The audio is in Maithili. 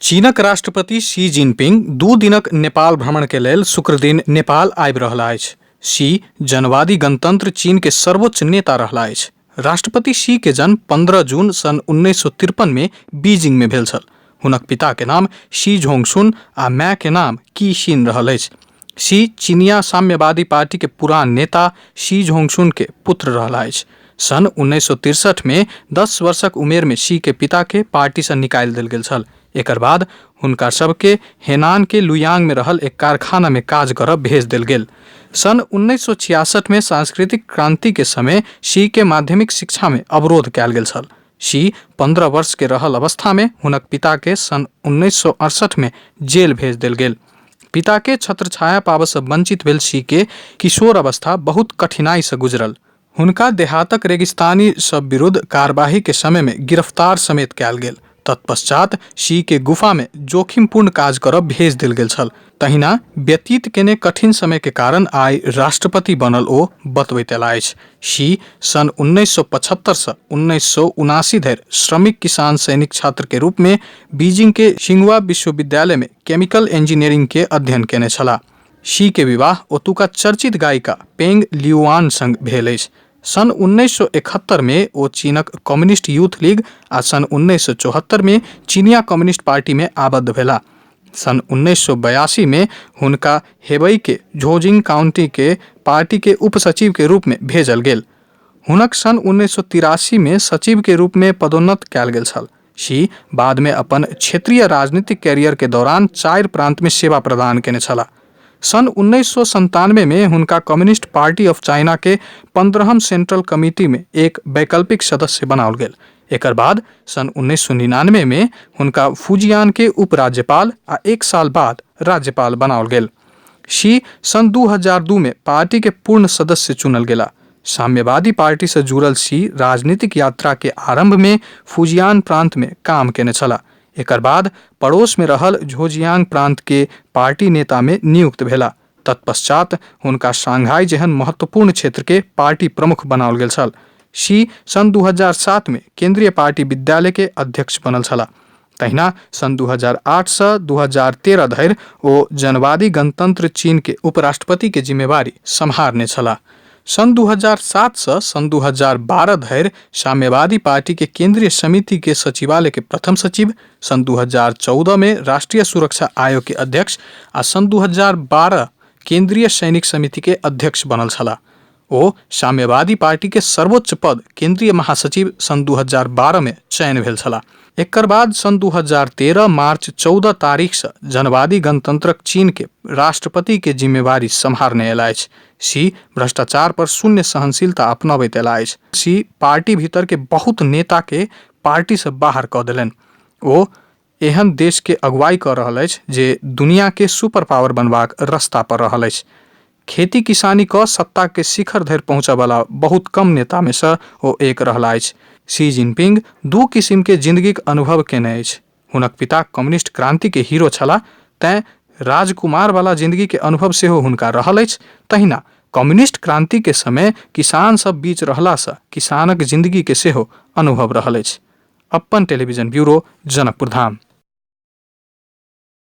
चीनक राष्ट्रपति शी जिनपिंग 2 दिनक नेपाल भ्रमण के लेल शुक्रदिन नेपाल आबि रहल अछि। She जनवादी गणतंत्र चीन के सर्वोच्च नेता रहला अछि। राष्ट्रपति she के जन्म 15 जून सन 1953 में बीजिंग में भेल छल। हुनक पिता के नाम शी झोंगसुन आ माय के नाम की शीन रहल अछि। She चीनिया साम्यवादी पार्टी के पुरान नेता शी झोंगसुन के पुत्र रहला अछि। सन 1963 में 10 वर्षक उमेर में she के पिता के पार्टी से निकालि देल गेल छल। एकर बाद हुनका सबके हेनान के लुयांग में रहल एक कारखाना में काज करब भेज देल गेल। सन 1966 में सांस्कृतिक क्रांति के समय she के माध्यमिक शिक्षा में अवरोध कयल गेल छल। She 15 वर्ष के रहल अवस्था में हुनक पिता के सन 1968 में जेल भेज देल गेल। पिता के छत्रछाया पाबऽ से वंचित भेल she के किशोर अवस्था बहुत कठिनाई से गुजरल। हुनका देहातक रेगिस्तानी सब विरुद्ध कार्यवाही के समय में गिरफ्तार समेत कयल गेल। तत्पश्चात she के गुफा में जोखिमपूर्ण काज करब भेज देल गेल छल। तहिना व्यतीत केने कठिन समय के कारण आइ राष्ट्रपति बनल ओ बतबैत अयला अछि। She सन 1975 से 1979 धरि श्रमिक किसान सैनिक छात्र के रूप में बीजिंग के शिंगुआ विश्वविद्यालय में केमिकल इंजीनियरिंग के अध्ययन केने छलाह। She के विवाह ओतुका चर्चित गायिका पेंग लियुआन संग भेल अछि। सन 1971 में ओ चीनक कम्युनिस्ट यूथ लीग आ सन 1974 में चीनिया कम्युनिस्ट पार्टी में आबद्ध भेला। सन 1982 में हुनका हेबई के झोजिंग काउंटी के पार्टी के उपसचिव के रूप में भेजल गेल। हुनक सन 1983 में सचिव के रूप में पदोन्नत कयल गेल छल। She बाद में अपन क्षेत्रीय राजनीतिक कैरियर के दौरान 4 प्रांत में सेवा प्रदान केने छलाह। सन 1997 में हुनका कम्युनिस्ट पार्टी ऑफ चाइना के 15हम सेंट्रल कमिटी में एक वैकल्पिक सदस्य बनाओल गेल। एकर बाद सन 1999 में हुनका फुजियान के उपराज्यपाल आ एक साल बाद राज्यपाल बनाओल गेल। She सन 2002 में पार्टी के पूर्ण सदस्य चुनल गेला। साम्यवादी पार्टी से जुड़ल she राजनीतिक यात्रा के आरंभ में फुजियान प्रांत में काम केने छला। एकर बाद पड़ोस में रहल झोजियांग प्रांत के पार्टी नेता में नियुक्त भेला। तत्पश्चात हुनका शंघाई जेहन महत्वपूर्ण क्षेत्र के पार्टी प्रमुख बनाओल गेल छल। She सन 2007 में केंद्रीय पार्टी विद्यालय के अध्यक्ष बनल छला। तहिना सन 2008 से 2013 धरि ओ जनवादी गणतंत्र चीन के उपराष्ट्रपति के जिम्मेवारी सम्हारने छला। सन 2007 से सन 2012 धरि साम्यवादी पार्टी के केंद्रीय समिति के सचिवालय के प्रथम सचिव, सन 2014 में राष्ट्रीय सुरक्षा आयोग के अध्यक्ष आ सन 2012 केंद्रीय सैनिक समिति के अध्यक्ष बनल छला। ओ साम्यवादी पार्टी के सर्वोच्च पद केंद्रीय महासचिव सन 2012 में चयन भेल छला। एकर बाद सन 2013 मार्च 14 तारीख से जनवादी गणतंत्रक चीन के राष्ट्रपति के जिम्मेवारी सम्हारने अयला अछि। She भ्रष्टाचार पर शून्य सहनशीलता अपनबैत अयला अछि। She party भीतर के बहुत नेता के पार्टी से बाहर कऽ देलनि। ओ एहन देश के अगुवाई कऽ रहल अछि जे दुनिया के सुपर पावर बनबाक रास्ता पर रहल अछि। खेती किसानी कऽ सत्ता के शिखर धरि पहुँचऽवला बहुत कम नेता में से ओ एक रहला अछि। शी जिनपिंग 2 किसिम के जिंदगीक अनुभव केने अछि। हुनक पिता कम्युनिस्ट क्रांति के हीरो छलाह, तैं राजकुमार वाला जिंदगी के अनुभव सेहो हुनका रहल अछि। तहिना कम्युनिस्ट क्रांति के समय किसान सब बीच रहला से किसानक जिंदगी के सेहो अनुभव रहल अछि। अपन टेलीविजन ब्यूरो, जनकपुर धाम।